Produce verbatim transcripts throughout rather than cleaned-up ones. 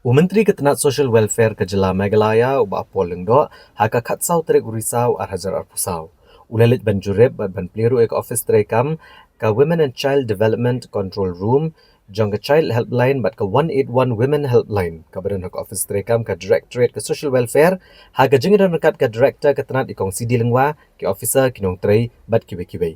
U Myntri ka tnat Social Welfare ka jylla Meghalaya, u Bah Paul Lyngdoh, ha ka khatsaw tarik u Risaw ar hajar arphew saw, u la leit ban jurip bad ban plie ruh ïa ka office treikam ka Women and Child Development Control Room jong ka Child Helpline bad ka one eight one Women Helpline, kaba don ha ka office treikam ka Directorate ka Social Welfare, ha ka jingïadon ryngkat ka Director ka tnat, i Kong C D Lyngwa, ki officer, ki nongtrei bad kiwei kiwei.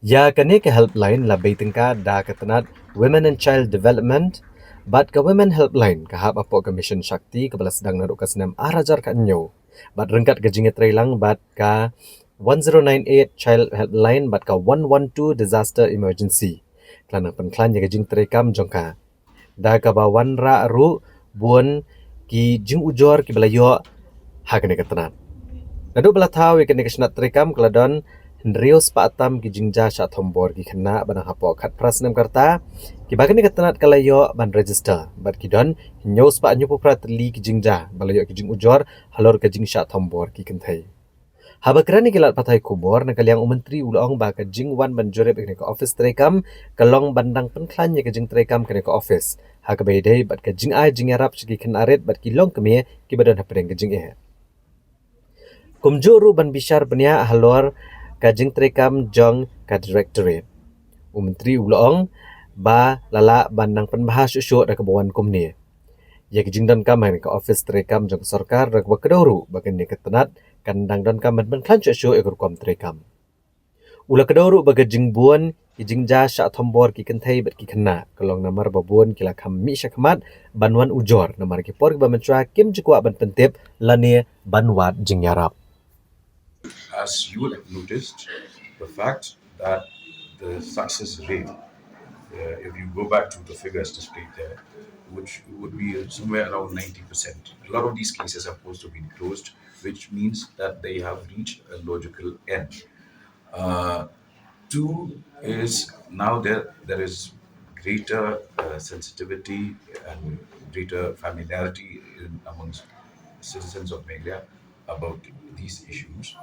Ïa kane ka helpline la bei tyngka da ka tnat Women and Child Development bad ka Women Helpline ka hap hapoh ka Mission Shakti kaba la sdang naduh ka snem ar hajar khathynñiew, bad ryngkat ka jingïatreilang bad ka one zero nine eight Child Helpline bad ka one one two Disaster Emergency, ka la nang pynkhlaiñ ïa ka jingtreikam jong ka, da kaba wanrah ruh bun ki jingujor kiba la ïoh ha kane ka tnat. Naduh ba la thaw ïa kane ka shnat treikam, ka la don hynriew spah tam ki jingjia shah thombor ki khynnah ba dang hapoh khatphra snem ka rta, kiba kane ka tnat ka la ïoh ban register, bad ki don hynñiew spah hynñiewphew phra tylli ki jingjia ba la ïoh ki jingujor halor ka jingshah thombor ki kynthei. Haba kren ïa ki lad pathai khubor, na ka liang u Myntri u la ong ba ka jingwan ban jurip ïa kane ka office treikam ka long ban dang pynkhlaiñ ïa ka jingtreikam kane ka office, ha kaba ïadei bad ka jingai jingïarap sha ki khynnah rit bad ki longkmie kiba don hapdeng ka jingeh. Kumjuh ruh ban bishar bniah halor ka jingtreikam jong ka Directorate, u Myntri u la ong ba la lah ban nang pynbha shuh shuh da kaba wan kumne. Ïa ka jingdonkam ha kane ka office treikam jong ka sorkar, da kaba kdew ruh ba kane ka tnat kan dang donkam ban pynkhlaiñ shuh shuh ïa ka rukom treikam. U la kdew ruh ba ka jingbun ki jingjia shah thombor ki kynthei bad ki khynnah ka long namar ba bun ki la kham mih shakhmat ban wan ujor, namar ki por kiba mynshuwa kim ju kwah ban pyntip lane ban wad jingïarap. As you would have noticed, the fact that the success rate, uh, if you go back to the figures displayed there, which would be somewhere around ninety percent. A lot of these cases have also been closed, which means that they have reached a logical end. Uh, two is now there, there is greater, uh, sensitivity and greater familiarity in, amongst citizens of Meghalaya about these issues.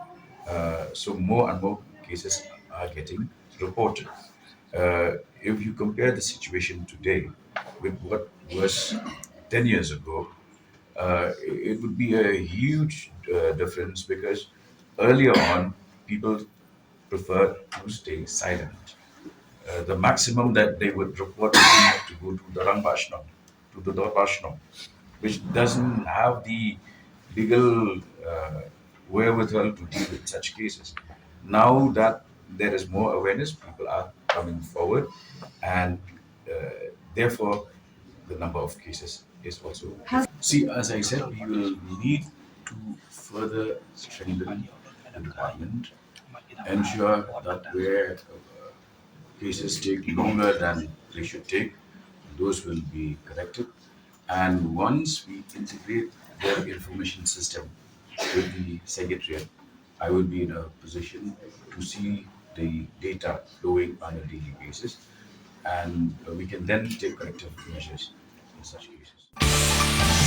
Uh, so more and more cases are getting reported. Uh, if you compare the situation today with what was ten years ago, uh, it would be a huge, uh, difference, because earlier on, people preferred to stay silent. Uh, the maximum that they would report would be to go to the Rangbah Shnong, to the Dorbar Shnong, which doesn't have the legal, uh, wherewithal to deal with such cases. Now that there is more awareness, people are coming forward, and, uh, therefore the number of cases is also. See, as I said, we will need to further strengthen the department, ensure that where, uh, cases take longer than they should take, those will be corrected. And once we integrate their information system with the secretariat, I will be in a position to see the data flowing on a daily basis, and, uh, we can then take corrective measures in such cases.